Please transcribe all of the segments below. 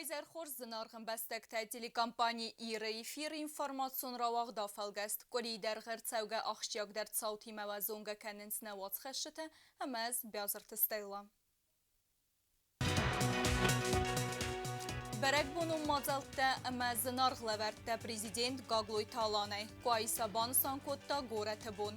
Уӕзӕр хорз, зынаргъ ӕмбӕстӕгтӕ, телекомпани «Ир-ы» эфиры информацион рауагъд афӕлгӕст. Къуырийы дӕргъы ӕрцӕугӕ ахсджиагдӕр цаутимӕ уӕ зонгӕ кӕнынц нӕ уацхӕсджытӕ ӕмӕ ӕз, Биазырты Стелла. Бӕрӕгбонон мадзӕлттӕ ӕмӕ зынаргъ лӕвӕрттӕ президент Гаглойты Аланӕй Къуаиса банысан кодта горӕты бон.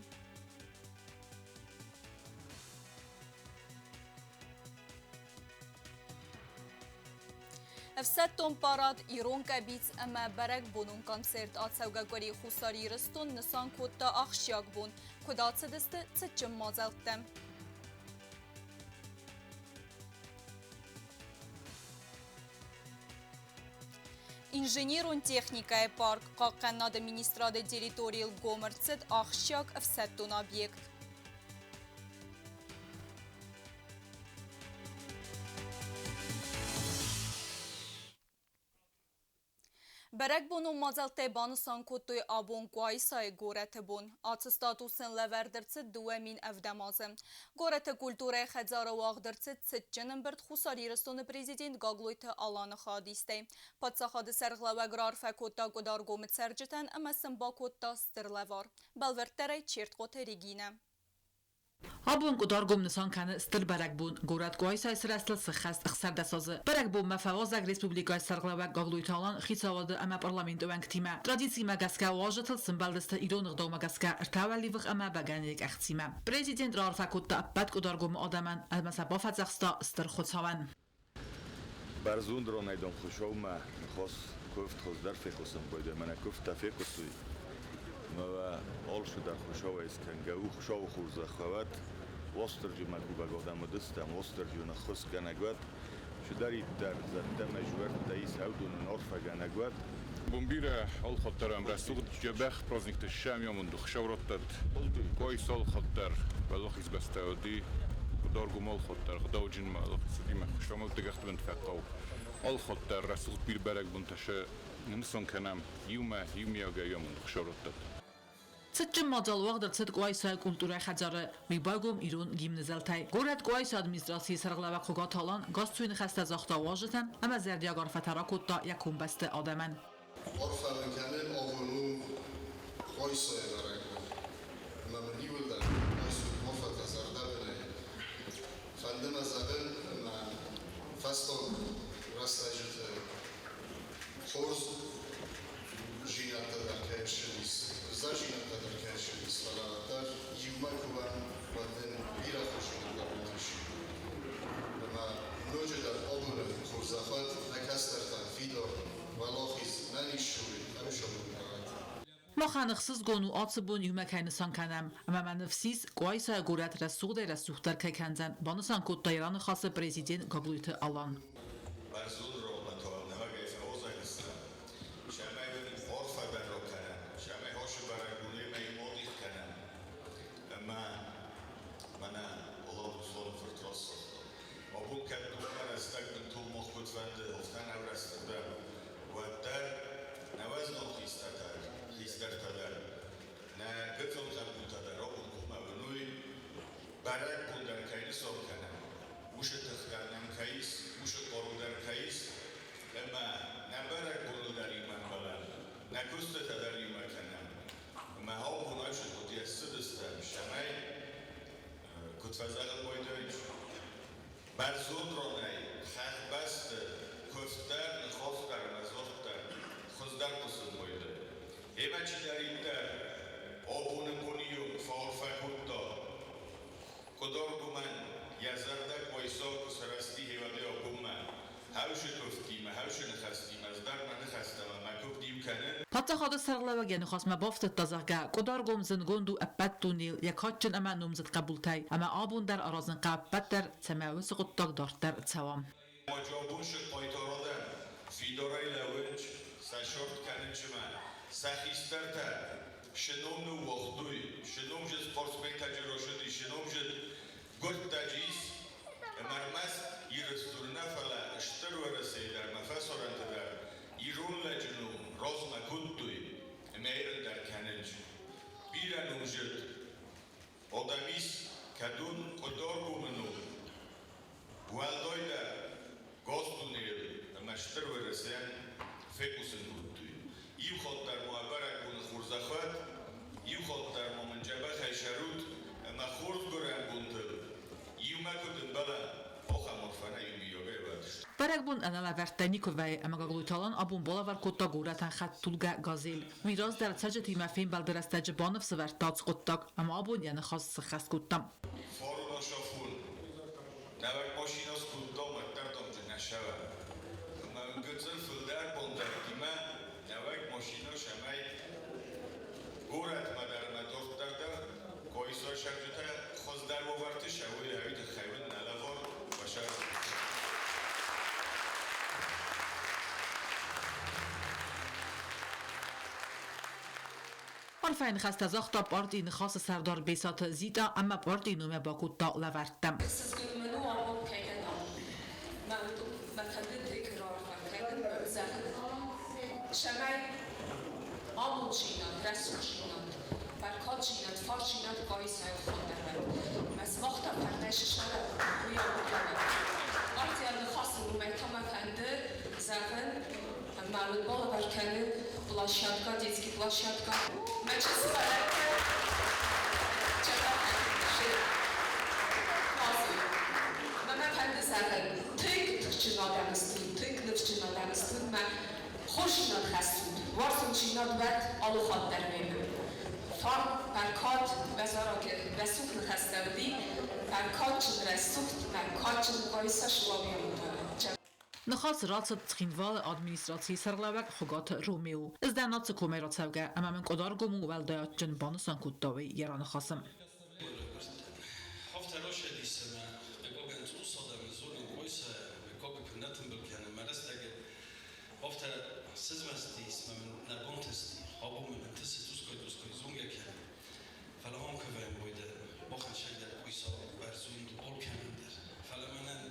Ӕфсӕддон парад, ирон къӕбиц ӕмӕ бӕрӕгбонон концерт ацӕугӕ къуыри Хуссар Ирыстон нысан кодта ахсджиаг бон, куыд ацыдысты цытджын мадзӕлттӕ. Инженерон техникӕйы парк Хъахъхъӕнынады министрады территорийыл гом ӕрцыд ахсджиаг ӕфсӕддон объект. Бӕрӕгбонон мадзӕлттӕй банысан кодтой абон Къуайсайы горӕты бон. Ацы статусӕн лӕвӕрд ӕрцыд 2007 азы. Горӕты культурӕйы хӕдзары уагъд ӕрцыд цытджын ӕмбырд Хуссар Ирыстоны президент Гаглойты Аланы хайадистӕй. Паддзахады сӕргълӕууӕг раарфӕ кодта Къуыдаргомы цӕрджытӕн ӕмӕ сын бакодта стыр лӕвар. Бӕлвырддӕрӕй Чертхъоты Регинӕ. Абон Къуыдаргом нысан кӕны стыр бӕрӕгбон. Горӕт Къуайсайы сырӕзтыл сыххӕст 16 азы. Бӕрӕгбонмӕ фӕуазӕг республикӕйы сӕргълӕууӕг Гаглойты Алан хицауады ӕмӕ парламенты уӕнгтимӕ. Традицимӕ гӕсгӕ уазджытыл сымбӕлдысты ирон ӕгъдаумӕ гӕсгӕ ӕртӕ уӕливых ӕмӕ бӕгӕныйы къӕхтимӕ. Президент раарфӕ кодта ӕппӕт Къуыдаргомы адӕмӕн ӕмӕ сӕ бафӕдзӕхста Стыр Хуыцауӕн. Бӕрзонд ронӕй Хуцаумӕ ныхас куывд хуыздӕр фехъусын байдайы, мӕнӕ куывдтӕ фехъуыстой, ӕмӕ уӕ алцыдӕр Хуыцауӕй скӕнгӕ у, Хуыцауы хорзӕх уӕд, Уастырджимӕ кувӕг адӕм уыдыстӕм, Уастырджи уын ӕххуысгӕнӕг уӕд, чидӕриддӕр зӕдтӕ мӕ зуӕрттӕ ис, уыдон уын арфӕгӕнӕг уӕд. Бон бирӕ алхатт дӕр ӕм рӕсугъд дзӕбӕх праздниктӕ ссӕм амонды Хуыцау раттӕд. Кой алхатт дӕр уӕлахиз бӕстӕ уыди, Къуыдаргом алхатт дӕр гъдауджынмӕ уӕлахиз уыди мӕ Хуыцаумӕ дыгӕхты фӕхъӕуы. Алхатт дӕр рӕсугъд бирӕ бӕрӕгбонтӕ сӕ нысан кӕнӕм иумӕ, иумиагӕй амонды Хуыцау раттӕд. Цытджын мадзал уагъд ӕрцыд Къуайсайы культурӕйы хӕдзары. Уый байгом ирон гимны зӕлтӕй. Горӕт Къуайсы администрацийы сӕргълӕууӕг Хуыгаты Алан гасцуйы ныхӕстӕ загъта уазджытӕн ӕмӕ зӕрдиаг арфӕтӕ ракодта йӕ комбӕсты адӕмӕн. Арфӕ мын кӕнын абон у Къуайсайы бӕрӕгбон. Ӕмӕ мын иуылдӕр айсут арфӕтӕ зӕрдӕбынӕй. Фӕнды мӕ зӕгъын, ӕмӕ фӕстаг рӕстӕджыты хорз зинӕдтӕ дӕр кӕй ссыдис, ӕвзӕрзинӕдтӕ дӕр кӕй ссыдис, фӕлӕ уӕддӕр иумӕ куы уӕм, уӕд нын бирӕ хорздзинӕдтӕ уыдис. Ӕмӕ ноджыдӕр абоны хорзӕх уӕд нӕ кӕстӕртӕн фидар уӕлахиз нӕ ниссуры ӕрусӕмон уӕд. Махӕн ӕхсызгон у ацы бон иумӕ кӕй нысан кӕнӕм, ӕмӕ мӕ ныфс ис, Къуайсайы горӕт рӕсугъдӕй-рӕсугъддӕр кӕй кӕндзӕн, банысан кодта йӕ раныхасы президент Гаглойты Алан. Бӕрзонд рохбӕтӕ фӕуодзӕнӕнцӕ, цӕмӕй уин арфӕ бӕрӕг кӕнӕн, цӕмӕй хоси бӕрӕгбонемӕ имодих кӕнӕн. Ӕма мӕнӕ Алан Русланы фырт рацагъта. Абон кӕд дууӕ рӕстӕг бунтон мах куд фӕнды, афтӕ нӕ рӕстӕг уӕддӕр нӕуӕздан хистӕртӕ дӕр, нӕ гыццыл лӕппутӕ дӕр абон кумӕ уынуй, бӕрӕгбон дӕр кӕй нысан кӕнӕм, уыцы тых дӕр нӕм кӕй ис, уыцы хъару дӕр кӕй ис, ӕмӕ нӕ бӕрӕгбоныл дӕр иумӕ ӕмбӕлӕм, нӕ куыстытӕ дӕр иумӕ кӕнӕм. Ӕмӕ абон айсыгъуыд йӕ цыдыстӕм, цӕмӕй, куыд фӕзӕгъын байдайыс, бӕрзонд ронӕй хӕхбӕсты куывддӕр, ныхасдӕр ӕмӕ дзырддӕр хуыздӕр хъуысын байдайы. Ӕмӕ чидӕриддӕр абоны боны-иу фӕарфӕ кодта, Къуыдаргомӕн йӕ зӕрдӕ Къуайса куы сырӕзти гъеуӕдӕй абонмӕ, хӕвсы куывдтимӕ, хӕвсы ныхӕстимӕ ӕз дӕр мӕ ныхӕстӕ ӕмӕ мӕ куывд иу кӕнын. Паддзахады сӕргълӕууӕг йӕ ныхасмӕ бафтыдта, зӕгъгӕ, Къуыдаргом зындгонд у ӕппӕт дунейыл йӕ кадджын ӕмӕ номдзыд хъӕбултӕй, ӕмӕ абон дӕр аразын хъӕуы ӕппӕт дӕр, цӕмӕй уыцы хъуыддаг дарддӕр цӕуа. Маджабон хъайтарадӕн фидарӕй лӕууынц, сӕ сорт кӕнынчмӕ, сӕ хистӕртӕ се ном ныууагътой, се номзыд спортсментӕджы росыди, се номзыд гуырдтӕджы ис. Ӕмӕ ӕрмӕст Ирыстон нӕ, фӕлӕ Стыр Уӕрӕсейы дӕр ӕмӕ фӕсарӕнты дӕр ирон лӕджы ном размӕ кодтой ӕмӕ ирын дӕр кӕнынц. Бирӕ номзыд адӕм ис, кӕдон Къуыдаргомы ном уӕлдайдӕр газ дунейыл ӕмӕ Стыр Уӕрӕсейы. Иу хатт дӕр ма бӕрӕгбоны хорзӕх уӕд, иу хатт дӕр ма мын дзӕбӕхӕй сӕрут ӕмӕ хорз гуырӕн бонтыл иумӕ куыд ӕмбӕлӕм, ахӕм арфӕ нӕ иумийагӕй уӕд. Бӕрӕгбон ӕнӕлӕвӕрдтӕ никуы вӕййы ӕмӕ Гаглойты Алан абон балӕвар кодта горӕтӕн хӕдтулгӕ «Газель». Уый раздӕр цӕрджытимӕ фембӕлды рӕстӕджы баныфсӕвӕрдта хъуыддаг ӕмӕ абон йӕ ныхас сыххӕст кодта. Фарон сафон нӕуӕг машинӕ скодтам, ӕддӕрдӕм дзы нӕ сӕвӕрд. Ӕмӕ гыццыл фылдӕр бонтӕгтимӕ нӕуӕг машинӕ сӕмӕй горӕтмӕ дӕр ӕмӕ дарддӕр дӕр Къуайсайы цӕрджытӕ хуыздӕр уавӕрты сӕ уый тыххӕй уын нӕ лӕвар басӕрдтой. Арфӕйы ныхӕстӕ загъта партийы Ныхасы сӕрдар Бесаты Зита ӕмӕ партийы номӕй бакодта лӕвӕрттӕ. Ӕхсызгон мын у абон кӕй дӕн ам. Мӕ мӕ фӕнды тынг раарфӕ кӕнын зӕгъын, цӕмӕй амонддзинад, рӕсугъддзинад, бӕркаддзинад, фарндзинад Къуайсайы хуыздӕр уӕд. Мӕ сымах та фӕрнӕй сысарӕд, уый амондӕн. Партийы Ныхасы номӕй та мӕ фӕнды зӕгъын, мӕ уын балӕвар кӕнын площадка, детский площадка. Мӕ чысыл сывӕллӕттӕ Мӕ мӕ фӕнды зӕгъын, тынг тыхджын адӕм стут, тынг ныфсджын адӕм стут, мӕ хорздзинад хӕссут, уарзондзинад уӕд алы хатт дӕр уемӕ. Фарн, бӕркад, уӕ зарӕг рӕсугъд ныхӕстӕ уыди, бӕркадджын, рӕсугъд, бӕркадджын Къуайса суа уый амондӕн. Ныхасы рацыд Цхинвалы администрацийы сӕргълӕууӕг Хуыгаты Ромео. Ӕз дӕн ацы комӕй рацӕугӕ ӕмӕ мын Къуыдаргом у уӕлдай адджын, банысан кодта уый йӕ раныхасы. Афтӕ росӕдис ӕмӕ ӕгогӕн цъус адӕмы дзурын Къуайса копы куы нӕ тымбыл кӕны мӕ рӕстӕгы афтӕ сызмӕстис мӕ мын нӕ бантысти, абон мын ӕнтысы цъусгай-цъусгай зонгӕ кӕнын. Фӕлӕ ам кувӕн бойдӕ бахӕссӕг дӕр Къуайса бӕрзонд алкӕмӕн дӕр. Фӕлӕ мӕнӕн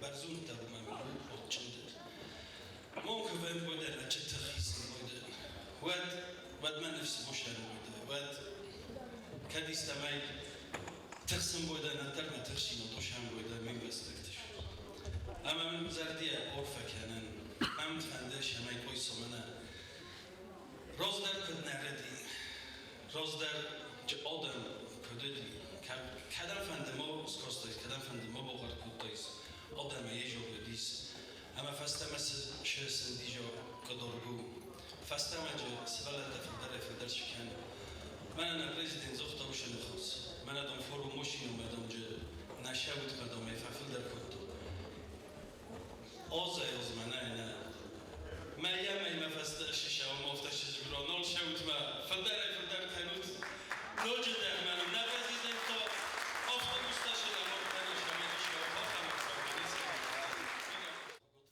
бӕрзонддӕр у мӕ мын у адджындӕр. Мон кувӕн бойдӕ лӕджы тых хицӕн бойдӕ. Уӕд, уӕд мӕ ныфс босӕн бойдӕ, уӕд кӕд истӕмӕй тыхсын бойдӕ, нӕддӕр мӕ тыхсин, отошӕн бойдӕ мин бӕстӕгты. Ӕмӕ мын зӕрдийӕ арфӕ кӕнын, ӕм фӕнды, цӕмӕй Къуайса мӕнӕ раздӕр куыд нӕрыди, раздӕр адӕм куыд уыди, кӕдӕм фӕнды ма скастаис, кӕдӕм фӕнды ма бахъӕр кодтаис, адӕмӕй ежог уыдис. Ӕмӕ фӕстӕмӕ цы сындиза Къуыдаргом, фӕстӕмӕ сывӕллӕттӕ фылдӕрӕй-фылдӕр цы кӕны. Мӕнӕ нӕ президент загъта уыцы ныхас. Мӕнӕ дам форум машинӕмӕ дам джы нӕ сӕуд дам ӕй фӕфылдӕр кодта. Азӕй азмӕ нӕ нӕ. Мӕйӕ мӕймӕ фӕстӕ сысӕуӕм афтӕ сызгура, нал сӕутмӕ фылдӕрӕй-фылдӕр кӕнут. Ноджыдӕр мӕнӕ нӕ президент та автобустӕ сылӕмӕг кӕны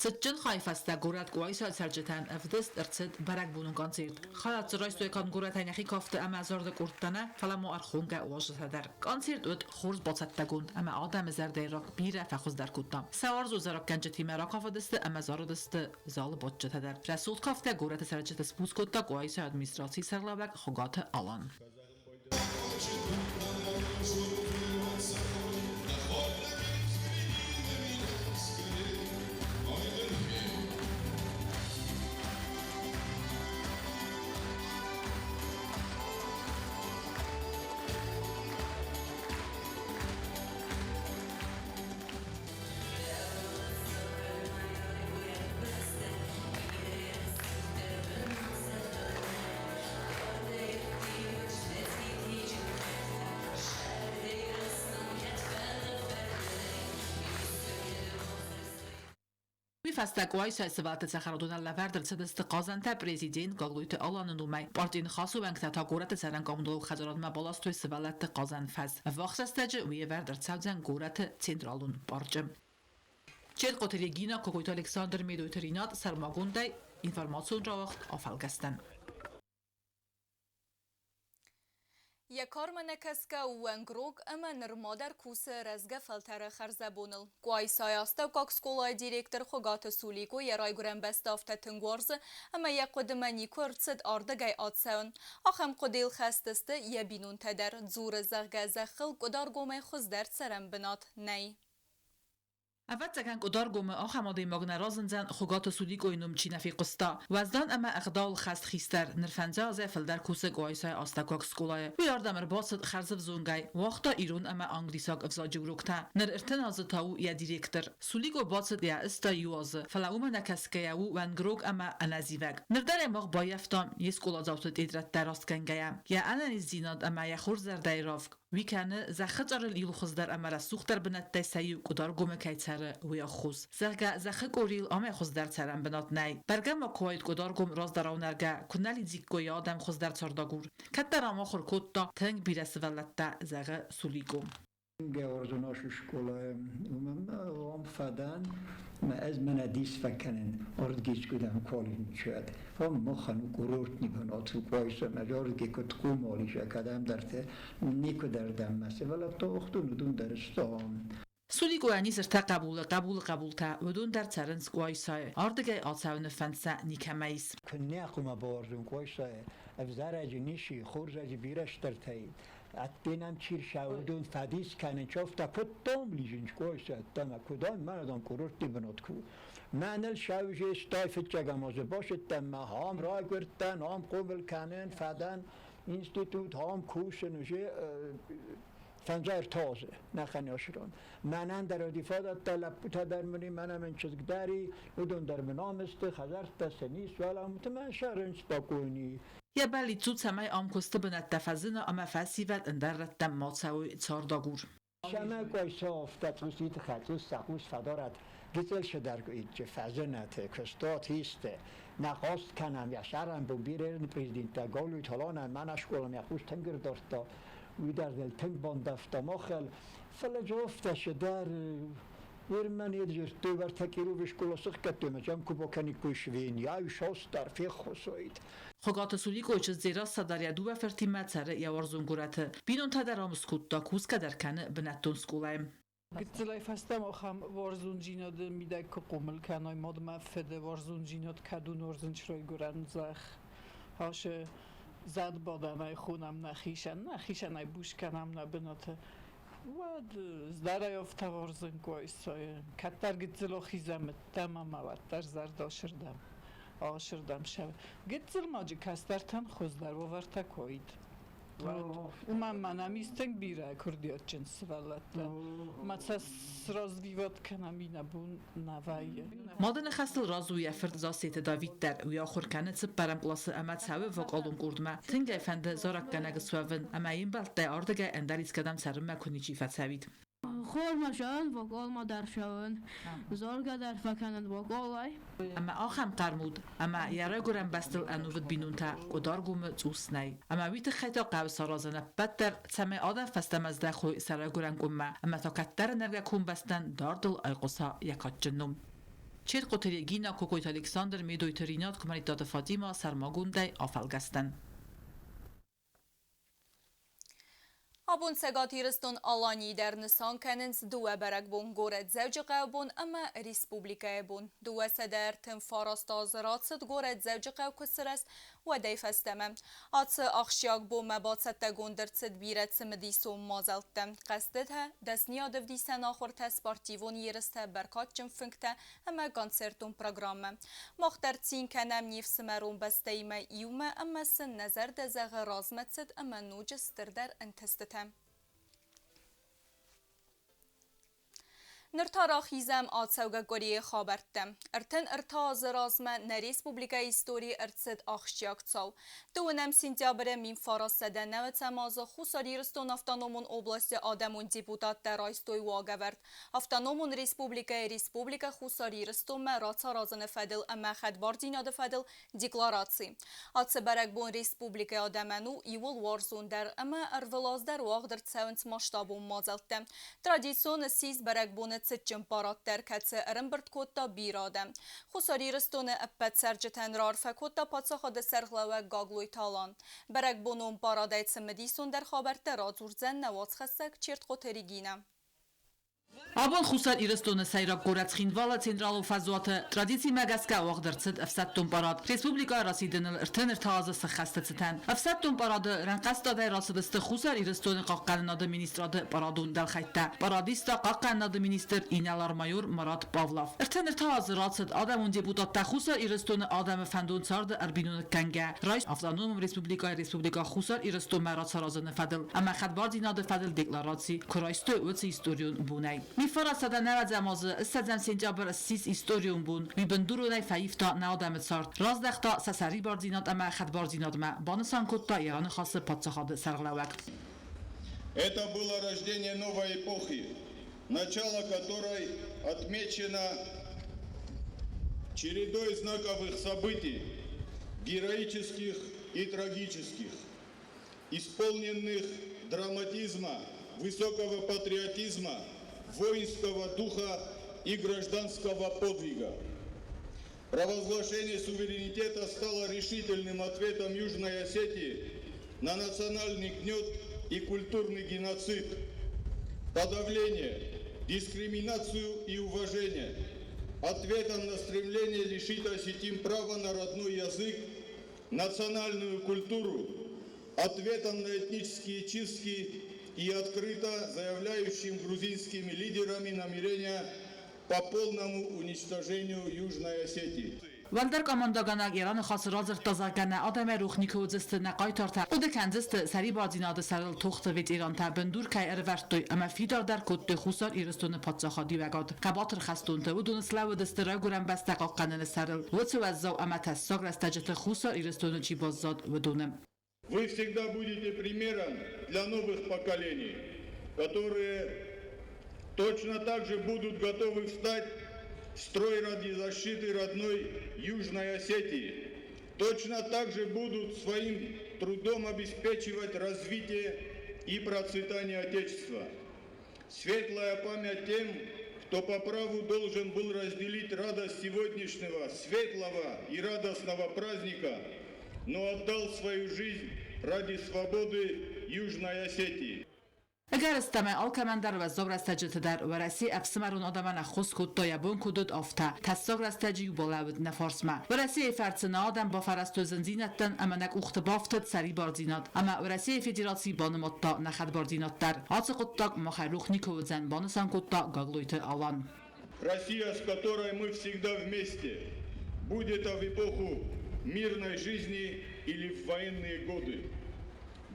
Цытджын хайы фӕстӕ горӕт Къуайсайы цӕрджытӕн ӕвдыст ӕрцыд бӕрӕгбонон концерт. Хайад дзы райстой канд горӕтӕй нӕхи кафты ӕмӕ зарды къордтӕ нӕ, фӕлӕ ма ӕрхонгӕ уазджытӕ дӕр. Концерт уыд хорз бацӕттӕгонд ӕмӕ адӕмы зӕрдӕйы рак бирӕ фӕхуыздӕр кодта. Сӕ уарзон зарӕггӕнджытимӕ ракафыдысты ӕмӕ зарыдысты залы бадджытӕ дӕр. Рӕсугъд кафтӕ горӕты цӕрджыты сбуц кодта Къуайсайы администрацийы сӕргълӕууӕг Хуыгаты Алан. Уый фӕстӕ Къуайсайы сывӕллӕтты цӕхӕрадонӕн лӕвӕрд ӕрцыдысты хъазӕнтӕ президент Гаглойты Аланы номӕй. Партийы Ныхасы уӕнгтӕ та горӕты цӕрӕн коммуналон хӕдзарадмӕ баластой сывӕллӕтты хъазӕн фӕз. Ӕввахс рӕстӕджы уый ӕвӕрд ӕрцӕудзӕн горӕты централон парчы. Челкъоты Регина, Кокойты Александр, Медойты Ринат сӕрмагондӕй информацион рауагъд афӕлгӕстӕн. Йӕ кармӕ нӕкӕсгӕ уӕнгрог ӕмӕ нырма дӕр кусы рӕзгӕ фӕлтӕры хӕрзӕбоныл. Къуайсайы астӕуккаг скъолайы директор Хуыгаты Сулико йӕ райгуырӕн бӕстӕ афтӕ тынг уарзы, ӕмӕ йӕ хъуыдымӕ никуы ӕрцыд ардыгӕй ацӕуын. Ахӕм хъуыдыйыл хӕст сты йӕ бинонтӕ дӕр. Дзуры, зӕгъгӕ, зӕххыл Къуыдаргомӕй хуыздӕр цӕрӕн бынат нӕй. Ӕвӕццӕгӕн, Къуыдаргомы ахӕм адӕймаг нӕ разындзӕн, Хуыгаты Суликъойы ном чи нӕ фехъуыста. Уӕздан ӕмӕ ӕгъдауыл хӕст хистӕр, ныр фӕндзай азӕй фылдӕр кусы Къуайсайы астӕуккаг скъолайы. Уый ардӕм ӕрбацыд хӕрзӕвзонгӕй, уагъта ирон ӕмӕ англисаг ӕвзаджы уроктӕ. Ныр 30 азы та у йӕ директор. Суликъо бацыд йӕ 61 азы, фӕлӕ уымӕ нӕ кӕсгӕйӕ у уӕнгрог ӕмӕ ӕнӕзивӕг. Ныр дӕр ӕй мах баййӕфтам йе скъоладзауты тетрӕдтӕ растгӕнгӕйӕ. Йӕ ӕнӕниздзинад ӕмӕ йӕ хорз зӕрдӕйы равг Уый кӕны, зӕххы цъарыл иу хуыздӕр ӕмӕ рӕсугъддӕр бынӕттӕй сӕ иу Къуыдаргомы кӕй цӕры, уый аххос. Зӕгъгӕ, зӕххы къорийыл амӕй хуыздӕр цӕрӕн бынат нӕй. Бӕргӕ ма куы уаид Къуыдаргом раздӕрау нӕргӕ, куы нӕ лидзиккой йӕ адӕм хуыздӕр цардагур. Кӕддӕр ам ахуыр кодта тынг бирӕ сывӕллӕттӕ, зӕгъы Суликъо. Георгиносы скъолайы уымӕн ам фӕдӕн ӕмӕ ӕз мӕнӕ дис фӕкӕнын ардгискудӕм колледжы Ам махӕн у курортный бынат у Къуайсамӕ ардги куыд къумалиса кӕдӕмдӕрты никуыдӕрдӕм мӕ сывӕллӕттӕ уыгъдон, уыдон дӕр сты ам. Суликъойӕн ис ӕртӕ хъӕбулы, хъӕбулы хъӕбултӕ, уыдон дӕр цӕрынц Къуайсайы. Ардыгӕй ацӕуыны фӕнд сӕ никӕмӕ ис. Куыннӕ хъуамӕ бауарзон Къуайсайы, ӕвзӕрӕджы ницы, хорзӕджы бирӕ стыртӕй. Ӕдденӕм чи рсӕуы, уыдон фӕдис кӕнын чофта куыдтом лизын Къуайса ӕддӕмӕ, куыдон мӕнӕ курортты бынат куы. Мӕныл сӕузе стай фыццӕгӕм азы бацыдтӕн мӕ ам райгуырдтӕн, ам хъомыл кӕнын, фӕдӕн институт, ам кусын уже фӕндзай азы нӕхъӕн ӕсрон. Мӕнӕн дӕр уыди фадӕттӕ, лӕппутӕ дӕр мын и, мӕнӕ мын чызг дӕр и, уыдон дӕр мын ам сты, хӕдзӕрттӕ сын ис, уӕлӕ мӕ сӕрын спокойни. Йӕ бӕллиц у, цӕмӕй ам куысты бынӕттӕ фӕзына ӕмӕ фӕсивӕд ӕндӕр рӕттӕм ма цӕуой цардагур. Сӕмӕ Къуайсафта цъуситы хӕцъус сӕ хъус фӕдарӕд, гыццыл сыдӕргуидджы фӕзынӕты куыстуат исты. Нӕ хъаст кӕнӕм йӕ сӕрӕнбон бирӕ президенттӕ Галуй Таланӕн мӕнӕ скъоламӕ йӕ хъус тынг ӕрдардта, уый дӕр ныл тынг бандӕвта махыл. Фӕлӕ афтӕ цыдӕр Ирмӕ не дзырдтой, уӕртӕ Кировы скъола сыхгӕдтой ӕмӕ сӕм куы бакӕниккой свиньяйы сосдӕр феххуыс уаид. Хуыгаты Суликъойы чызг Дзерассӕ дӕр йӕ дыууӕ фыртимӕ цӕры йӕ уарзон горӕты. Бинонтӕ дӕр ам скодта, кусгӕ дӕр кӕны бынӕттон скъолайы. Гыццылӕй фӕстӕмӕ ахӕм уарзондзинады мидӕг куы хъомыл кӕной, мадмӕ фыды уарзондзинад кӕд у нуарзын райгуырӕн зӕхх. Ашы зӕдбадӕнӕй хонӕм нӕхицӕн, нӕхицӕнӕй буц кӕнӕм нӕ бынаты. Уӕд здӕрӕй афтӕ уарзын Къуайсайы. Кӕддӕр гыццыл ахизӕмттӕм ӕмӕ уӕддӕр зӕрдӕ сырдӕм, асырдӕм сӕ. Гыццыл маджы кӕстӕртӕн хуыздӕр уавӕртӕ куы уаид. Уымӕн мӕнӕм ис тынг бирӕ курдиатджын сывӕллӕттӕ. Мӕ сӕ сразвивад кӕнӕм иннӕ бон нӕ вӕййы. Мады ныхӕстыл разы у йӕ фырт Зассеты Давид дӕр. Уый ахуыр кӕны цыппӕрӕм къласы ӕмӕ цӕуы вокалон къордмӕ. Тынг ӕй фӕнды зарӕггӕнӕг суӕвын ӕмӕ йе мбӕлттӕй ардыгӕй ӕндӕр искӕдӕм цӕрынмӕ куы ничи фӕцӕуид. Хормӕ зӕгъын, вокалмӕ дӕр зӕгъын, заргӕ дӕр фӕкӕнын вокалӕй. Ӕмӕ ахӕм хъӕрмуд ӕмӕ йӕ райгуырӕн бӕстыл ӕнувыд бинонтӕ Къуыдаргомы цъус нӕй. Ӕмӕ уый тыххӕй та хъӕуы саразын ӕппӕт дӕр, цӕмӕй адӕм фӕстӕмӕ здӕхой сӕ райгуырӕн къуыммӕ ӕмӕ та кӕддӕры нӕргӕ комбӕстӕн дардыл айхъуыса йӕ кадджын ном. Черкъоты Регина, Кокойты Александр, Медойты Ринат, Куымӕридтаты Фатимӕ сӕрмагондӕй афӕлгӕстӕн. Абон Цӕгат Ирыстон-Аланийы дӕр нысан кӕнынц дыууӕ бӕрӕгбон горӕт Дзӕуджыхъӕуы бон ӕмӕ республикӕйы бон. 239 азы рацыд горӕт Дзӕуджыхъӕу куы сырӕзт, уӕдӕй фӕстӕмӕ. Ацы ахсджиаг бонмӕ бацӕттӕгонд ӕрцыд бирӕ цымыдисон мадзӕлттӕ. Хъӕзтытӕ, дӕсныйад ӕвдисӕн ахуыртӕ, спортивон ерыстӕ, бӕркадджын фынгтӕ ӕмӕ концертон программӕ. Мах дӕр цин кӕнӕм не фсымӕрон бӕстӕимӕ иумӕ ӕмӕ сын нӕ зӕрдӕ зӕгъы размӕцыд ӕмӕ ноджы стырдӕр ӕнтыстытӕ. Ныр та рахизӕм ацӕугӕ къуырийы хабӕрттӕм. 33 азы размӕ нӕ республикӕйы историйы ӕрцыд ахсджиаг цау. Дыууынӕм сентябры 1990 азы Хуссар Ирыстон автономон областы адӕмон депутаттӕ райстой уагӕвӕрд Автономон республикӕйы Республикӕ Хуссар Ирыстонмӕ рацаразыны фӕдыл ӕмӕ хӕдбардзинады фӕдыл деклараци. Ацы бӕрӕгбон республикӕйы адӕмӕн у иууыл уарзондӕр ӕмӕ ӕрвылаз дӕр уагъд ӕрцӕуынц масштабон мадзӕлттӕ. Традицион ссис бӕрӕгбоны цытджын парад дӕр, кӕцы ӕрӕмбырд кодта бирӕ адӕм. Хуссар Ирыстоны ӕппӕт цӕрджытӕн раарфӕ кодта паддзахады сӕргълӕууӕг Гаглойты Алан. Бӕрӕгбонон парадӕй цымыдисондӕр хабӕрттӕ радзурдзӕн нӕ уацхӕссӕг Чертхъоты Регинӕ. Абон Хуссар Ирыстоны сӕйраг горӕт Цхинвалы централон фӕзуаты традицимӕ гӕсгӕ уагъд ӕрцыд ӕфсӕддон парад республикӕйы расидыныл 33 азы сӕххӕсты цытӕн. Ӕфсӕддон парады рӕнхъӕстадӕй рацыдысты Хуссар Ирыстоны хъахъхъӕнынады министрады парадон дӕлхӕйттӕ. Парадиста хъахъхъӕнынады министр инӕлар-майор Марат Павлов. 33 азы рацыд адӕмон депутаттӕ Хуссар Ирыстоны адӕмы фӕндон царды ӕрбиноныг кӕнгӕ райст автономон республикӕйы Республикӕ Хуссар Ирыстонмӕ рацаразыны фӕдыл ӕмӕ хӕдбардзинады фӕдыл деклараци куы райстой, уыцы историон бонӕй. Миффарасадӕ нӕуӕдзӕм азы 20 сентябрь ссис историон бон, уый бындуронӕй фӕивта нӕ адӕмы цард, раздӕхта сӕ сӕрибардзинад ӕмӕ хӕдбардзинадмӕ, банысан кодта йӕ раныхасы паддзахады сӕргълӕууӕг. Это было рождение новой эпохи, начало которой отмечено чередой знаковых событий, героических и трагических, исполненных драматизма, высокого патриотизма, воинского духа и гражданского подвига. Провозглашение суверенитета стало решительным ответом Южной Осетии на национальный гнет и культурный геноцид, подавление, дискриминацию и уважение, ответом на стремление лишить осетин права на родной язык, национальную культуру, ответом на этнические чистки и открыто заявляющим грузинскими лидерами намерения по полному уничтожению Южной Осетии. Уӕлдӕр командӕгӕнӕг йӕ раныхасы радзырдта, зӕгъгӕ, нӕ адӕмӕй рох никуы уыдзысты нӕ хъайтартӕ, хъуыды кӕндзысты, сӕрибардзинады сӕрыл тохты ветерантӕ бындур кӕй ӕрывӕрдтой ӕмӕ фидардӕр кодтой Хуссар Ирыстоны паддзахадиуӕгад. Хъӕбатыр хӕстонтӕ уыдоны слӕууыдысты райгуырӕн бӕстӕ хъахъхъӕныны сӕрыл, уыцы уӕззау ӕмӕ тӕссаг рӕстӕджыты Хуссар Ирыстоны чи баззад, уыдоны. Вы всегда будете примером для новых поколений, которые точно так же будут готовы встать в строй ради защиты родной Южной Осетии, точно так же будут своим трудом обеспечивать развитие и процветание Отечества. Светлая память тем, кто по праву должен был разделить радость сегодняшнего светлого и радостного праздника, но отдал свою жизнь ради свободы Южной Осетии. Ӕгӕрыстӕмӕй, алкӕмӕн дӕр уӕззау рӕстӕджыты дӕр Уӕрӕсе ӕфсымӕрон адӕмӕн ӕххуыс кодта йӕ бон куыд уыд, афтӕ. Тӕссаг рӕстӕджы-иу балӕууыд нӕ фарсмӕ. Уӕрӕсейы фӕрцы нӕ адӕм бафӕрӕзтой зындзинӕдтӕн ӕмӕ нӕ къухты бафтыд сӕрибардзинад ӕмӕ Уӕрӕсейы Федераци банымадта нӕ хӕдбардзинад дӕр. Ацы хъуыддаг махӕй рох никуы уыдзӕн, банысан кодта Гаглойты Алан. Россия, с которой мы всегда вместе, будь это в эпоху мирной жизни или в военные годы,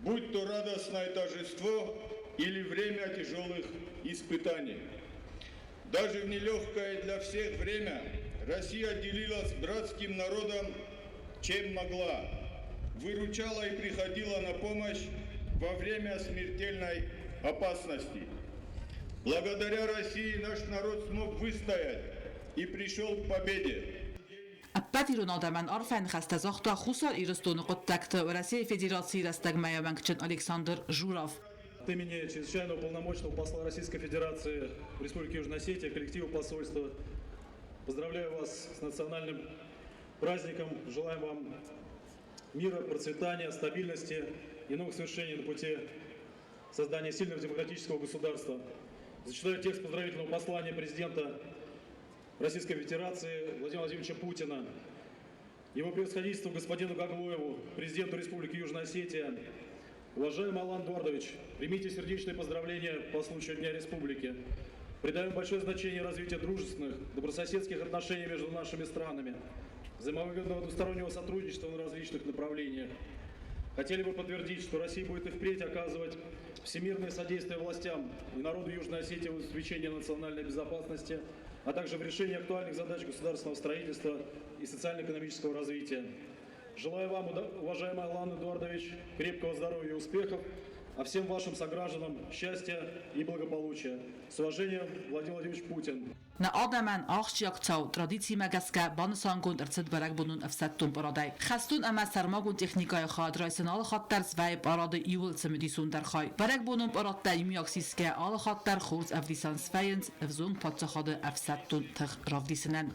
будь то радостное торжество или время тяжелых испытаний. Даже в нелегкое для всех время Россия делилась с братским народом, чем могла, выручала и приходила на помощь во время смертельной опасности. Благодаря России наш народ смог выстоять и пришел к победе. Ӕппӕт ирон адӕмӕн арфӕ ныхӕстӕ загъта Хуссар Ирыстоны хъуыддӕгты Уӕрӕсейы Федерацийы рӕстӕгмӕйы уӕнгджын Александр Журов. От имени чрезвычайного полномочного посла Российской Федерации в Республике Южная Осетия, коллектива посольства, поздравляю вас с национальным праздником. Желаем вам мира, процветания, стабильности и новых свершений на пути создания сильного демократического государства. Зачитаю текст поздравительного послания президента Российской Федерации Владимира Владимировича Путина. Его превосходительству господину Гаглоеву, президенту Республики Южная Осетия, уважаемый Алан Эдуардович, примите сердечные поздравления по случаю Дня Республики. Придаем большое значение развитию дружественных, добрососедских отношений между нашими странами, взаимовыгодного двустороннего сотрудничества на различных направлениях. Хотели бы подтвердить, что Россия будет и впредь оказывать всемирное содействие властям и народу Южной Осетии в обеспечении национальной безопасности, а также в решении актуальных задач государственного строительства и социально-экономического развития. Желаю вам, уважаемый Алан Эдуардович, крепкого здоровья и успехов, а всем вашим согражданам счастья и благополучия. С уважением, Владимир Владимирович Путин. Нӕ адӕмӕн ахсджиаг цау традицимӕ гӕсгӕ банысангонд ӕрцыд бӕрӕгбонон ӕфсӕддон парадӕй. Хӕстон ӕмӕ сӕрмагонд техникӕйы хайад райсын алы хатт дӕр свӕййы парады иууыл цымыдисондӕр хай. Бӕрӕгбонон парадтӕ иумиаг сисгӕ алы хатт дӕр хорз ӕвдисӕн свӕййынц ӕвзонг паддзахады ӕфсӕддон тых равдисынӕн.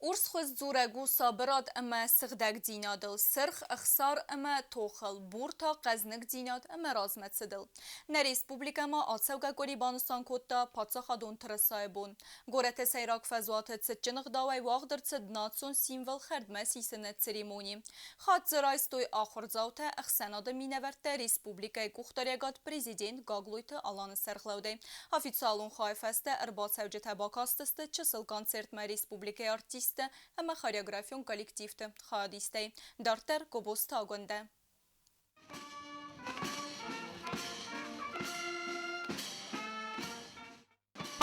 Урс хуыз дзурӕг у сабырад ӕмӕ сыгъдӕгдзинадыл, сырх, ӕхсар ӕмӕ тохыл, бур та хъӕзныгдзинад ӕмӕ размӕцыдыл. Нӕ республикӕ ма ацӕугӕ къуыри банысан кодта Паддзахадон тырысайы бон. Горӕты сӕйраг фӕзуаты цытджын ӕгъдауӕй уагъд ӕрцыд национ символ хӕрдмӕ сисыны церемони. Хатт дзы райстой ахуырдзаутӕ, ӕхсӕнады минӕвӕрттӕ, республикӕйы къухдариӕгад президент Гаглойты Аланы сӕргълӕудӕй. Официалон хайы фӕстӕ ӕрбацӕуджытӕ бакастысты чысыл концертмӕ республикӕйы артисттӕ ӕмӕ хореографион коллективты хайадистӕй. Дарддӕр Гобозты Агуындӕ.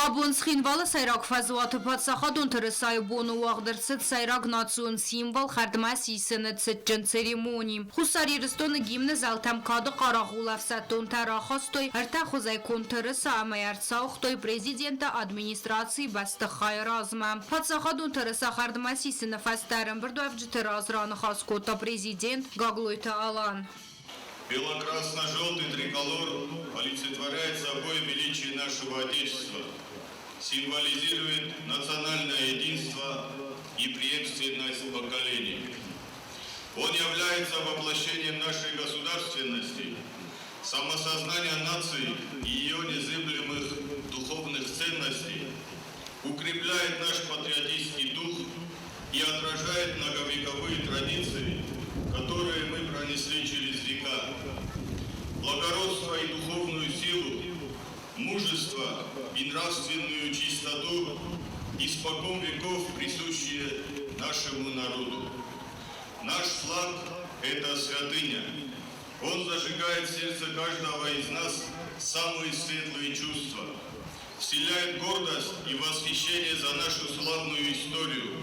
Абон Цхинвалы сӕйраг фӕзуаты Паддзахадон тырысайы боны уагъд ӕрцыд сӕйраг национ символ хӕрдмӕ сисыны цытджын церемони. Хуссар Ирыстоны гимны зӕлтӕм кады хъарагъул ӕфсӕддонтӕ рахастой ӕртӕ хуызӕй конд тырыса ӕмӕ ӕрцауыгътой президенты администрацийы бӕстыхайы размӕ. Паддзахадон тырыса хӕрдмӕ сисыны фӕстӕ ӕрӕмбырдуӕвджыты раз раныхас кодта президент Гаглойты Алан. Бело-красно-желтый триколор олицетворяет собой величие нашего Отечества, символизирует национальное единство и преемственность поколений. Он является воплощением нашей государственности, самосознания нации и ее незыблемых духовных ценностей, укрепляет наш патриотический дух и отражает многовековые традиции, которые мы пронесли через века. Благородство и духовную силу, мужество и нравственную чистоту испокон веков присущие нашему народу. Наш флаг – это святыня. Он зажигает в сердце каждого из нас самые светлые чувства, вселяет гордость и восхищение за нашу славную историю,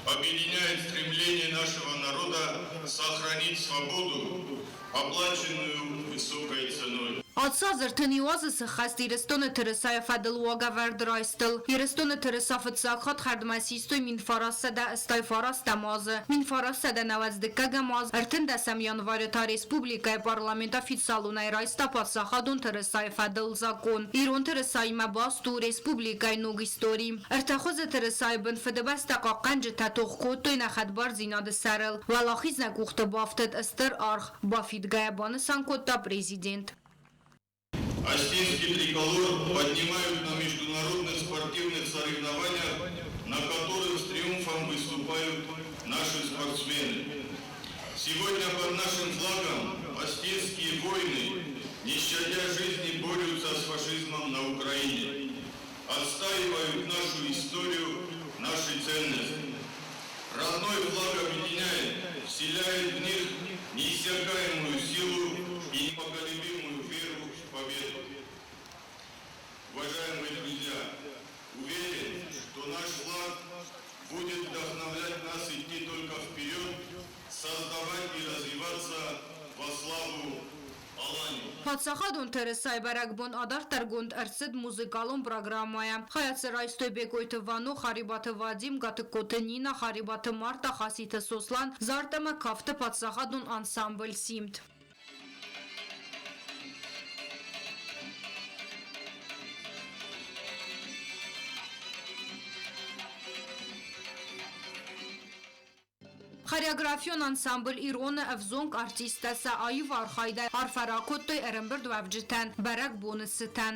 объединяет стремление нашего народа сохранить свободу, оплаченную высокой ценой. Ацы аз 31 азы сыххӕст Ирыстоны тырысайы фӕдыл уагӕвӕрд райстыл. Ирыстоны тырыса фыццаг хатт хӕрдмӕ систой 1989 азы. 1992 аз 13 январы та республикӕйы парламент официалонӕй райста паддзахадон тырысайы фӕдыл закъон. Ирон тырысаимӕ баст у республикӕйы ног истори. Ӕртӕ хуызы тырысайы бын Фыдыбӕстӕ хъахъхъӕнджытӕ тох кодтой нӕ хӕдбардзинады сӕрыл. Уӕлахиз нӕ къухты бафтыд стыр аргъ бафидгӕйӕ, банысан кодта президент. Осетинский триколор поднимают на международных спортивных соревнованиях, на которых с триумфом выступают наши спортсмены. Сегодня под нашим флагом осетинские воины, не щадя жизни, борются с фашизмом на Украине, отстаивают нашу историю, наши ценности. Родной флаг объединяет, вселяет в них неиссякаемую силу и непоколебимую веру в победу. Уважаемые друзья, уверен, что наш флаг будет вдохновлять нас идти только вперед, создавать и развиваться во славу Паддзахадон тырысайы бӕрӕгбон адарддӕргонд ӕрцыд музыкалон программӕйӕ. Хайад дзы райстой Бекъойты Вано, Харебаты Вадим, Гатыгкоты Нина, Харебаты Марта, Хаситы Сослан, зард ӕмӕ кафты паддзахадон ансамбль Симд. Хореографион ансамбль Ирон-ы ӕвзонг артисттӕ сӕ аив архайдӕй арфӕ ракодтой ӕрӕмбырдуӕвджытӕн бӕрӕгбоны цытӕн.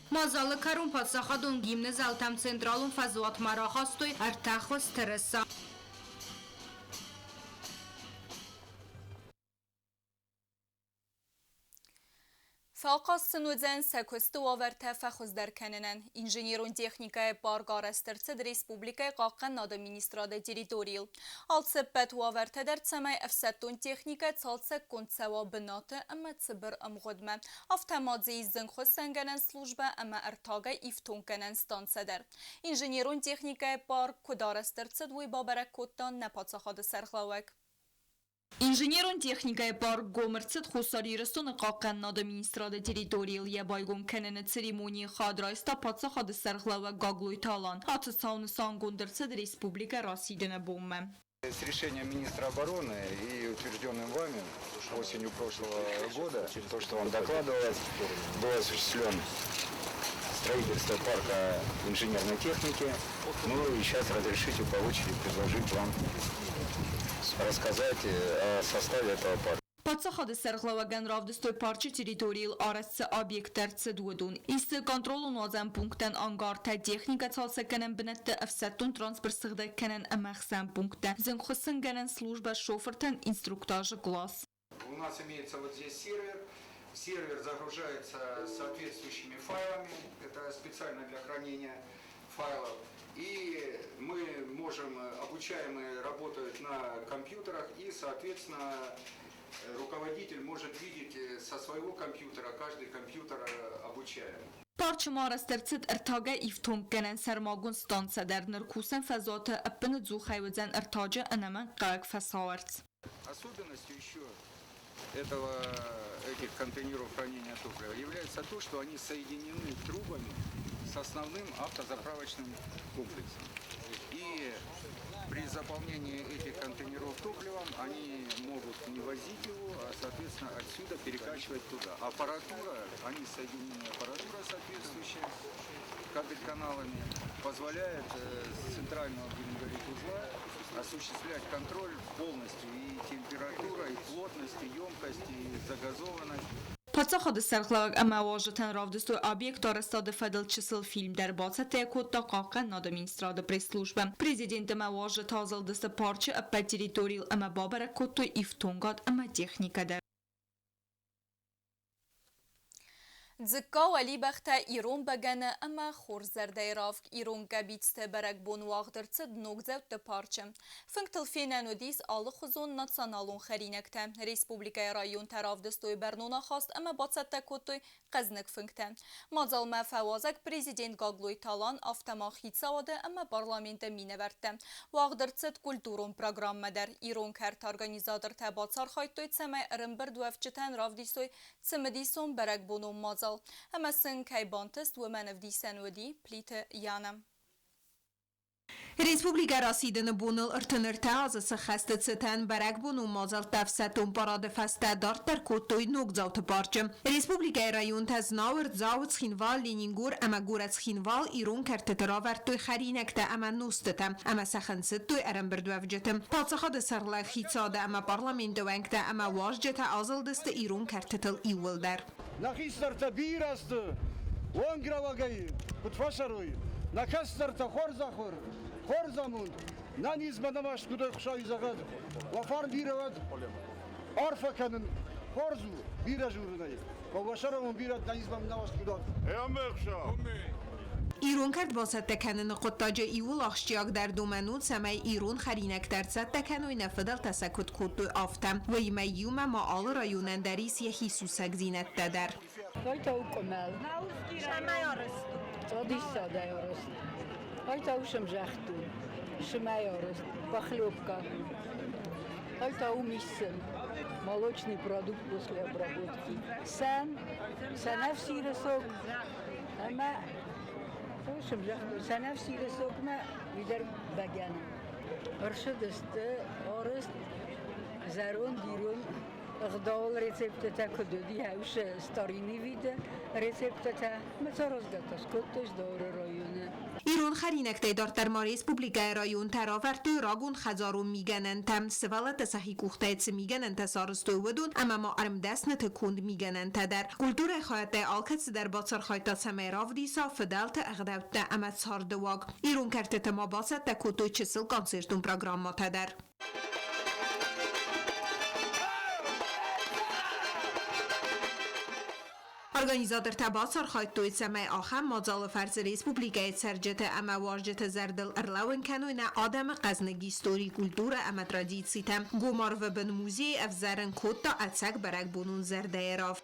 Мадзалы кӕрон паддзахадон гимны зӕлтӕм централон фӕзуатмӕ рахастой ӕртӕхуыз тырыса. Фӕахъаз сын уыдзӕн сӕ куысты уавӕртӕ фӕхуыздӕр кӕнынӕн. Инженерон техникӕйы парк арӕзт ӕрцыд республикӕйы хъахъхъӕнынады министрады территорийыл. Алцыппӕт уавӕртӕ дӕр цӕмӕй ӕфсӕддон техникӕ цалцӕггонд цӕуа бынаты ӕмӕ цыбыр ӕмгъуыдмӕ. Афтӕ ма дзы ис зынгхуыссӕнгӕнӕн службӕ ӕмӕ ӕртагӕй ифтонггӕнӕн станцӕ дӕр. Инженерон техникӕйы парк куыд арӕзт ӕрцыд, уый бабӕрӕг кодта нӕ паддзахады сӕргълӕууӕг. Инженерон техникӕйы парк гом ӕрцыд Хуссар Ирыстоны Хъахъхъӕнынады министрады территорийыл йӕ байгом кӕныны церемонийы хӕд райста паддзахады сӕргълӕууӕг Гаглойты Алан. Ацы цау нысангонд ӕрцыд республикӕ расидыны бонмӕ. С решением министра обороны и утвержденным вами осенью прошлого года, то, что вам докладывалось, был осуществлен строительство парка инженерной техники. Ну и сейчас разрешите по очереди предложить вам рассказать о составе этого парка. Паддзахады сӕргълӕууӕгӕн равдыстой парчы территорийыл арӕзт цы объекттӕ ӕрцыд, уыдон. Ис дзы контролон-уадзӕн пункттӕн ангартӕ, техникӕ цалцӕггӕнӕн бынӕттӕ, ӕфсӕддон транспорт сыгъдӕг кӕнӕн ӕмӕ ӕхсӕн пункттӕ, зынгхуыссынгӕнӕн службӕ, шофыртӕн инструктажы кълас. У нас имеется вот здесь сервер. Сервер загружается соответствующими файлами. Это специально для хранения файлов. И мы можем, обучаемые работают на компьютерах и, соответственно, руководитель может видеть со своего компьютера каждый компьютер обучаемый. Парчы ма арӕзт ӕрцыд ӕртагӕй ифтонггӕнӕн сӕрмагонд станцӕ дӕр. Ныр кусӕн фӕзуаты ӕппыныдзухӕй уыдзӕн ӕртаджы ӕнӕмӕнгхъӕуӕг фӕсауӕрц. Особенностью еще этого, этих контейнеров хранения топлива является то, что они соединены трубами с основным автозаправочным комплексом. И при заполнении этих контейнеров топливом они могут не возить его, а, соответственно, отсюда перекачивать туда. Аппаратура, они соединены, аппаратура соответствующая кабель-каналами, позволяет с центрального, будем говорить, узла осуществлять контроль полностью и температура, и плотность, и емкость, и загазованность. Паддзахады сӕргълӕууӕг ӕмӕ уазджытӕн равдыстой объект арӕзтады фӕдыл чысыл фильм дӕр, бацӕттӕ кодта Хъахъхъӕнынады министрады пресс-службӕ. Президент ӕмӕ уазджытӕ азылдысты парчы ӕппӕт территорийыл ӕмӕ бабӕрӕг кодтой ифтонгад ӕмӕ техникӕ дӕр. Дзыкка уӕлибӕхтӕ, ирон бӕгӕны ӕмӕ хорз зӕрдӕйы равг ирон къӕбицты бӕрӕгбон уагъд ӕрцыд Ногдзӕутты парчы. Фынгтыл фенӕн уыдис алыхуызон националон хӕринӕгтӕ. Республикӕйы районтӕ равдыстой бӕрнон ахаст ӕмӕ бацӕттӕ кодтой хъӕзныг фынгтӕ. Мадзалмӕ фӕуазӕг президент Гаглойты Алан, афтӕ ма хицауады ӕмӕ парламенты минӕвӕрттӕ. Уагъд ӕрцыд культурон программӕ дӕр. Ирон кӕрты организатортӕ бацархайдтой, цӕмӕй ӕрӕмбырдуӕвджытӕн равдисой цымыдисон бӕрӕгбонон мадзал. Ӕмӕ сын кӕй бантыст, уымӕн ӕвдисӕн уыди Плиты Яна. Республикӕ расидыны боныл 33 азы сыххӕсты цытӕн бӕрӕгбонон мадзӕлттӕ ӕфсӕддон парады фӕстӕ дарддӕр кодтой Ногдзауты парчы. Республикӕйы районтӕ Знауыр, Дзау, Цхинвал, Ленингор ӕмӕ горӕт Цхинвал ирон кӕртыты равӕрдтой хӕринӕгтӕ ӕмӕ нозтытӕ ӕмӕ сӕ хынцыдтой ӕрӕмбырдуӕвджыты. Паддзахады сӕргълӕг хицауады ӕмӕ парламенты уӕнгтӕ ӕмӕ уазджытӕ азылдысты ирон кӕртытыл иууылдӕр. Нӕ хистӕртӕ бирӕ сты, уонгрӕуӕгӕй куыд фӕцӕрой, нӕ кӕстӕртӕ хорз ахуыр, хорз амонд, нӕ низмӕ нӕ маст куыдӕй Хуыцауи зӕгъӕд, уӕ фарн бирӕ уӕд. Арфӕ кӕнын хорз у бирӕ дзурынӕй, фӕлӕ уӕ сӕрӕн бирӕ нӕ низмӕ нӕ маст куыд уат. Ирон кӕрт бацӕттӕ кӕныны хъуыддаджы иууыл ахсджиагдӕр домӕн у, цӕмӕй ирон хӕринӕгтӕ ӕрцӕттӕ кӕной, нӕ фыдӕлтӕ сӕ куыд кодтой, афтӕ. Уыимӕ иумӕ ма алы районӕн дӕр ис йӕхи сусӕгдзинӕдтӕ дӕр. Ай къуымӕл. Цъодиссадӕй арӕзт. Ай та у сымзӕхтон. Сымӕй арӕзт. Похлебка. Ай та у миссын. Молочный продукт после обработки. Сӕн, сӕнӕфсиры сок ӕмӕ сымзӕхтон сӕнӕфсиры сокмӕ уый дӕр бӕгӕны. Ӕрцыдысты арӕзт зӕронд ирон ӕгъдауыл рецептытӕ куыд уыди, уыцы старинный виды рецептытӕ мӕ сӕ аразгӕ скодтой Знауыры районы. Ирон хӕринӕгтӕй дарддӕр ма республикӕйы районтӕ равӕрдтой рагон хӕдзарон мигӕнӕнтӕ. Сывӕллӕттӕ сӕхи къухтӕй цы мигӕнӕнтӕ сарӕзтой, уыдон ӕмӕ ма ӕрмдӕсныты конд мигӕнӕнтӕ дӕр. Культурӕйы хайадтӕй алкӕцыдӕр бацархайдта, цӕмӕй равдиса фыдӕлты ӕгъдӕуттӕ ӕмӕ царды уаг. Ирон кӕртыты ма бацӕттӕ кодтой чысыл концертон программӕтӕ дӕр. Организатортӕ бацархайдтой, цӕмӕй ахӕм мадзалы фӕрцы республикӕйы цӕрджыты ӕмӕ уазджыты зӕрдыл ӕрлӕууын кӕной нӕ адӕмы хъӕзныг истори, культурӕ ӕмӕ традицитӕ. Гом арвы бын музей ӕвзӕрын кодта ӕцӕг бӕрӕгбонон зӕрдӕйы равг.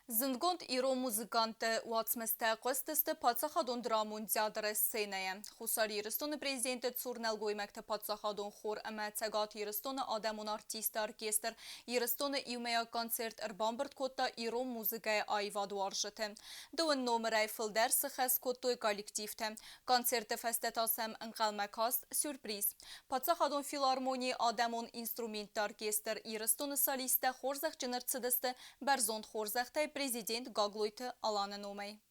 Зындгонд ирон музыкантты уацмыстӕ хъуыстысты Паддзахадон драмон театры сценӕйӕ. Хуссар Ирыстоны президенты цур нӕлгоймӕгты паддзахадон хор ӕмӕ Цӕгат Ирыстоны адӕмон артистты оркестр Ирыстоны иумӕйаг концерт ӕрбамбырд кодта ирон музыкӕйы аивадуарзджыты. Дыууын номырӕй фылдӕр сыхӕс кодтой коллективтӕ. Концерты фӕстӕ та сӕм ӕнхъӕлмӕ каст сюрприз. Паддзахадон филармонийы адӕмон инструментты оркестр Ирыстоны солисттӕ хорзӕхджын ӕрцыдысты бӕрзонд хорзӕхтӕй президент Гаглойты Аланы номӕй.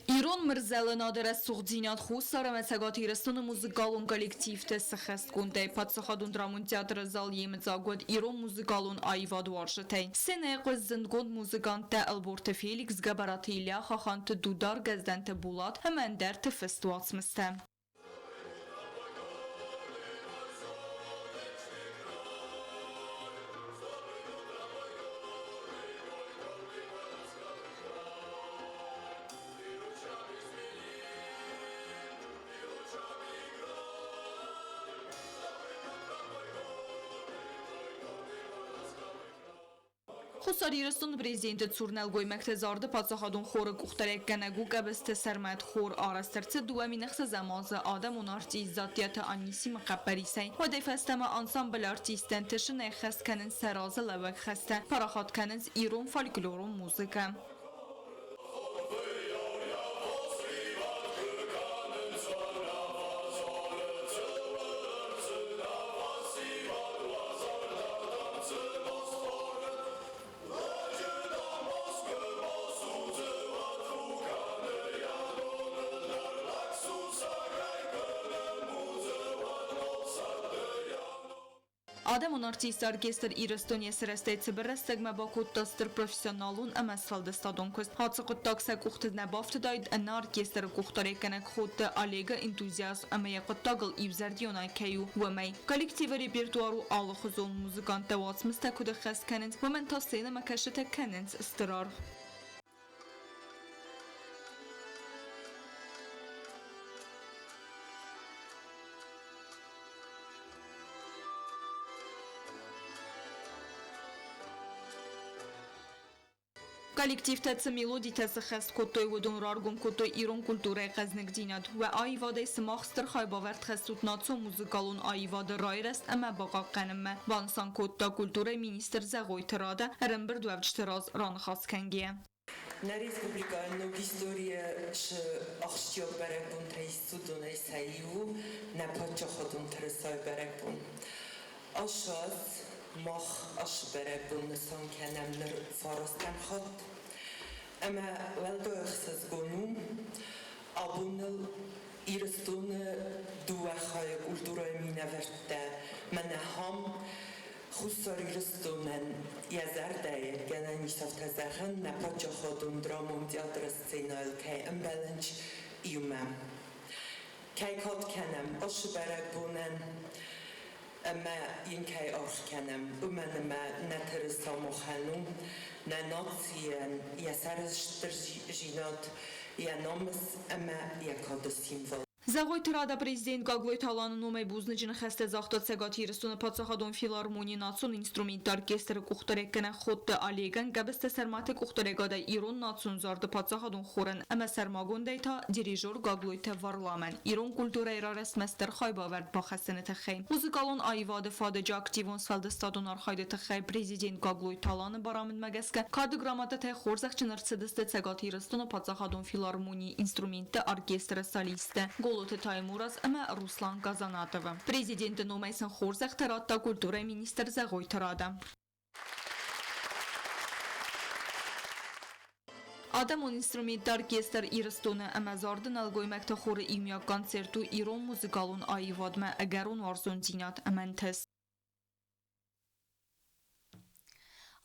Ирон мырзӕлынады рӕсугъддзинад Хуссар ӕмӕ Цӕгат Ирыстоны музыкалон коллективты сыххӕстгондӕй Паддзахадон драмон театры зал йемыдзаг уыд ирон музыкалон аивадуарзджытӕй. Сценӕйы хъуыст зындгонд музыканттӕ Ӕлборты Феликс, Гӕбӕраты Илья, Хаханты Дудар, Гӕздӕнты Булат ӕмӕ ӕндӕрты фыст уацмыстӕ. Хуссар Ирыстоны президенты цур нӕлгоймӕгты зарды паддзахадон хоры къухдарӕггӕнӕг у Къӕбысты Сӕрмӕт. Хор арӕзт ӕрцыд 2006 азы адӕмон артист Дзаттиаты Анисимы хъӕппӕрисӕй. Уӕдӕй фӕстӕмӕ ансамблы артисттӕн тысын ӕххӕст кӕнынц сӕ разылӕууӕг хӕстӕ, парахат кӕнынц ирон фольклорон музыкӕ. Адӕмон артист оркестр Ирыстон-йы сырӕзтӕй цыбыр рӕстӕгмӕ бакодта стыр профессионалон ӕмӕ сфӕлдыстадон куыст. Ацы хъуыддаг сӕ къухты нӕ бафтыдаид ӕнӕ оркестры къухдарӕггӕнӕг Ходты Олегы энтузиазм ӕмӕ йӕ хъуыддагыл иузӕрдионӕй кӕй у, уымӕй. Коллективы репертуар у алыхуызон, музыканттӕ уацмыстӕ куыд ӕххӕст кӕнынц, уымӕн та сценӕмӕкӕсджытӕ кӕнынц стыр аргъ. Коллективтӕ цы мелодитӕ сыххӕст кодтой, уыдон раргом кодтой ирон культурӕйы хъӕзныгдзинад. Уӕ аивадӕй сымах стыр хайбавӕрд хӕссут национ музыкалон аивады райрӕзт ӕмӕ бахъахъхъӕнынмӕ, банысан кодта культурӕйы министр Зӕгъойты Рада ӕрӕмбырдуӕвджыты раз раныхас кӕнгӕйӕ. Нӕ республикӕйы ног историйы цы ахсджиаг бӕрӕгбонтӕ ис, уыдонӕй сӕ иу у нӕ паддзахадон тырысайы бӕрӕгбон. Ацы аз мах ацы бӕрӕгбон нысан кӕнӕм ныр фарастӕм хатт. Ӕмӕ уӕлдай ӕхсызгон у, абон ныл Ирыстоны дыууӕ хайы культурӕйы минӕвӕрттӕ мӕнӕ ахӕм Хуссар Ирыстонӕн йӕ зӕрдӕйы, гӕнӕн ис афтӕ зӕгъӕн, нӕ паддзахадон драмон театры сценӕйыл кӕй ӕмбӕлынц иумӕ. Кӕй кад кӕнӕм ацы бӕрӕгбонӕн ӕмӕ йын кӕй аргъ кӕнӕм, уымӕн ӕмӕ нӕ тырыса махӕн у нӕ нацийӕн йӕ сӕрыстырдзинад, йӕ намыс ӕмӕ йӕ кады символ. Зӕгъойты Рада президент Гаглойты Аланы номӕй бузныджы ныхӕстӕ загъта Цӕгат Ирыстоны паддзахадон филармонийы национ инструментты оркестры къухдарӕггӕнӕг Ходты Олегӕн, Гӕбысты Сӕрмӕты къухдарӕгадӕй ирон национ зарды паддзахадон хорӕн ӕмӕ сӕрмагондӕй та дирижер Гаглойты Варламӕн ирон культурӕйы рарӕзтмӕ стыр хайбавӕрд бахӕссыны тыххӕй. Музыкалон аивады фадыджы активон сфӕлдыстадон архайды тыххӕй президент Гаглойты Аланы барамындмӕ гӕсгӕ кады грамотатӕй хорзӕхджын ӕрцыдысты Цӕгат Ирыстоны паддзахадон филармонийы инструментты оркестры солисттӕ Голоты Таймураз ӕмӕ Руслан Казанатовы. Президенты номӕй сын хорзӕхтӕ радта культурӕйы министр Зӕгъойты Рада. Адӕмон инструментты оркестр Ирыстоны ӕмӕ зарды нӕлгоймӕгты хоры иумиаг концерт у ирон музыкалон аивадмӕ ӕгӕрон уарзондзинад ӕмӕ ӕнтыст.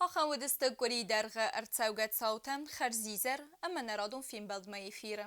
Ахӕм уыдысты къуырийы дӕргъы ӕрцӕугӕ цаутӕ, хӕрзизӕр ӕмӕ нӕ радон фембӕлдмӕ эфиры.